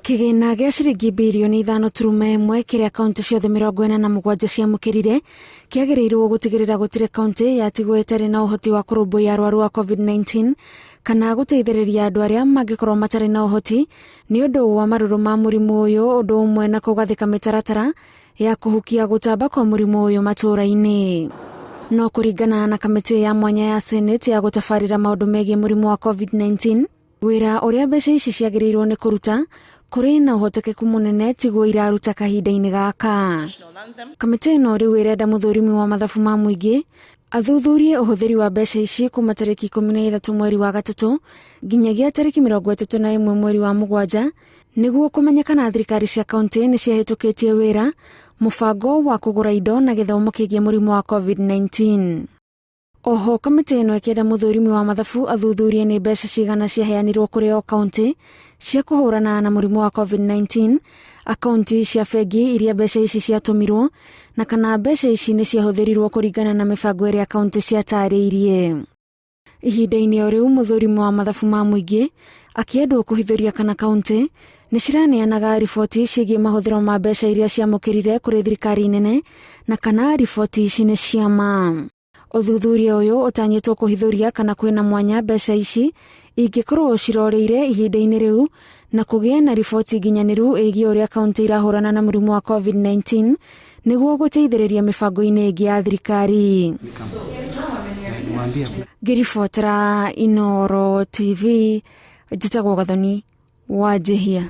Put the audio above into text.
Kĩgĩna gĩa ciringi birioni 5.1 kĩrĩa kaunti ciothe 47 ciamũkĩrire kĩagĩrĩirwo gũtigĩrĩra gũtirĩ kaunti yatigwo ĩtarĩ na ũhoti wa kũrũmbũiya arwaru a COVID-19 kana gũteithĩrĩria andũ arĩa mangĩkorwo matarĩ na ũhoti nĩ ũndũ wa marũrũ ma mũrimũ ũyũ, ũndũ ũmwe na kũgathĩka mĩtaratara ya kũhukia gũtamba kwa mũrimũ ũyũ matũũra-inĩ. No kũringana na kamĩtĩ ya mwanya ya Senate ya gũtabarĩra maũndũ megiĩ mũrimũ wa COVID-19, wĩra ũrĩa mbeca ici ciagĩrĩirwo nĩ kũruta kũrĩ na ũhotekeku mũnene tiguo iraruta kahinda-inĩ gaka. Kamĩtĩ ĩno rĩu ĩrenda mũthũrimi wa mathabu ma mũingĩ athuthurie ũhũthĩri wa mbeca ici kuma tarĩki 13 mweri wa gatatũ nginyagia tarĩki 31 mweri wa mũgwanja nĩguo kũmenya kana thirikari cia kaunti nĩ ciahĩtũkĩtie wĩra mũbango wa kũgũra indo na gĩthomo kĩgiĩ mũrimũ wa COVID-19. Oho kamĩtĩ ĩno ĩkĩenda mũthũrimi wa mathabu athuthurie nĩ mbeca cigana ciaheanirwo kũrĩ o kaunti cia kũhũrana na mũrimũ wa COVID-19, akaunti cia bengi iria mbeca ici ciatũmirwo, na kana mbeca ici nĩ ciahũthĩrirwo kũringana na mĩbango ĩrĩa kaunti ciatarĩirie. Ihinda-inĩ o rĩu mũthũrimi wa mathabu ma mũingĩ akĩendwo kũhithũria kana kaunti nĩ ciraneanaga riboti ciĩgiĩ mahũthĩro ma mbeca iria ciamũkĩrire kũrĩ thirikari nene na kana riboti ici nĩ cia ma. Ũthuthuria ũyũ ũtanyĩtwo kũhithũria kana kwĩna mwanya mbeca ici ingĩkorwo cirorĩire ihinda-inĩ rĩu na kũgĩe na riboti nginyanĩru ĩgiĩ ũrĩa kaunti irahũrana na mũrimũ wa COVID-19 nĩguo gũteithĩrĩria mĩbango-inĩ ĩngĩ ya thirikari. Ngĩribotera Inooro TV, njĩtagwo Gathoni Wanjihia.